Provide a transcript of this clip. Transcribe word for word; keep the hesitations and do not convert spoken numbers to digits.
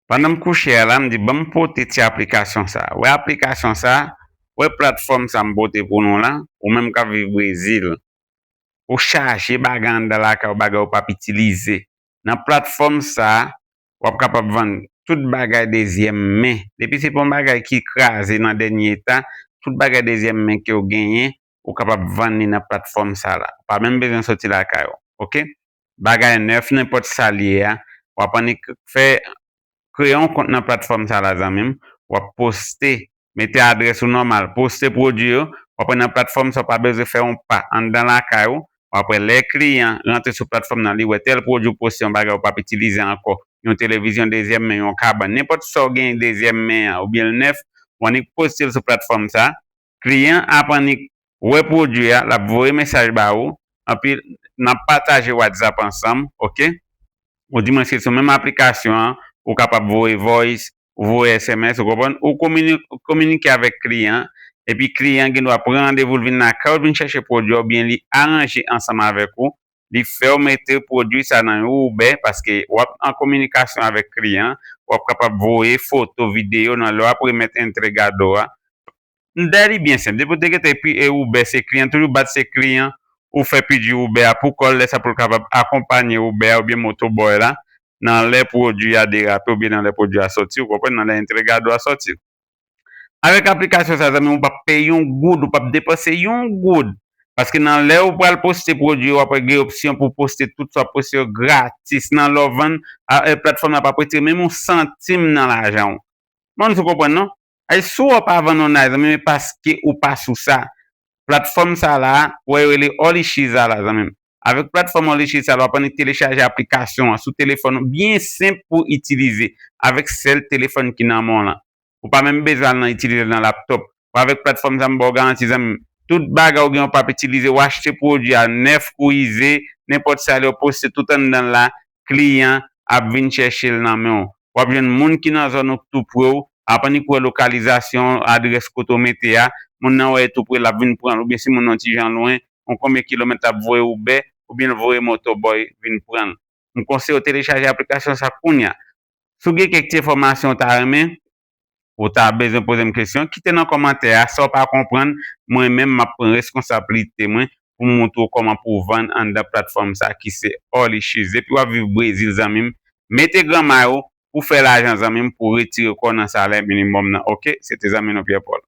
Pandan m kouche a la, m di, "Ban m pote ti aplikasyon sa." Wè aplikasyon sa, wè platfòm sa m pote pou nou la, ou menm k ap viv Brezil. Ou chaje bagay anndan lakay ou, bagay ou p ap itilize. Nan platfòm sa, w ap kapab vann tout bagay dezyèm men. Depi se pa yon bagay ki kraze nan dènye eta, tout bagay dezyèm men ke w genyen, ou kapab vann li nan platfòm sa la. Ou pa menm bezwen soti lakay ou, oke? Bagay nèf, nenpòt sa l ye a, w ap annik fè, kreye yon kont nan platfòm sa la, zanmi m, w ap poste, mete adrès ou nòmal, poste pwodui yo, w ap wè nan platfòm sa, w pa bezwen fè yon pa anndan lakay ou, w ap wè lè kliyan rantre sou platfòm nan, li wè tèl pwodui w poste, yon bagay ou p ap itilize ankò, yon televizyon dezyèm men, yon kabann, nenpòt sa w genyen dezyèm men an, oubyen l nèf, w annik poste l sou platfòm sa, kliyan ap annik wè pwodui a, l ap voye mesaj ba ou, anpi n ap pataje WhatsApp ansanm, oke? Ou di mwen se sou menm aplikasyon an, ou kapab voye voice, ou voye S M S, ou konprann? Ou komini-, kominike avèk kliyan, epi kliyan gen dwa pran randevou, l vin lakay ou, l vin chèche pwodui a, oubyen li aranje ansanm avèk ou, li fè w mete pwodui sa nan yon Uber, paske w ap an kominikasyon avèk kliyan, w ap kapab voye foto, videyo nan lè w ap remèt entregado a. Dèyè li byen senp. Depi w te gentan epi e Uber se kliyan, toujou bat se kliyan, ou fè pidi Uber a pou kò l, lè sa pou l kapab akonpanye Uber a oubyen motoboy la nan lè pwodui a derape oubyen nan lè pwodui a sòti, ou konprann, nan lè entregado a sòti. Avèk aplikasyon sa, zanmi, ou p ap peye yon goud, ou p ap depanse yon goud. Paske nan lè ou pral poste pwodui, w ap gen opsyon pou poste tout sa w ap poste yo gratis. Nan lè w vann, a, e, platfòm nan p ap retire menm yon santim nan lajan w. Mwen, si w konprann, non? Ay, si w pa vann yon naj, zanmi, men paske ou pa sou sa. Platfòm sa la, wè yo rele Holy Shiza la, zanmi m. Avèk platfòm Holy Shiza la, w ap annik telechaje aplikasyon an sou telefòn ou, byen senp pou itilize, avèk sèl telefòn ki nan men w lan. Ou pa menm bezwen al nan itilize l nan laptop. Ou avèk platfòm sa, m ba w garanti, zanmi m, tout bagay ou gen ou p ap itilize, ou achte pwodui a nèf kou ize, nenpòt sa l yo poste tout anndan l la, kliyan ap vin chèche l nan men w. W ap jwenn moun ki nan zòn ou k tou pre w, ap annik wè lokalizasyon, adrès kote w mete a, moun nan wè e tou pre, l ap vin pran l, oubyen si moun nan yon ti jan lwen, yon konbyen kilomèt, l ap voye Uber, oubyen l voye motoboy vin pran l. M konseye w telechaje aplikasyon sa kounye a. Si w gen kèk ti enfòmasyon w ta renmen, ou ta bezwen poze m kesyon, kite nan kòmantè a. Sa w pa konprann, mwen menm, m ap pran reskonsablite mwen pou m montre w kòman pou w vann anndan platfòm sa ki se Holy Shiza. Depi w ap viv Brezil, zanmi m, mete granmay ou pou fè lajan, zanmi m, pou retire kò w nan salè minimòm nan. Oke? Se te zanmi nou Pierre Paul.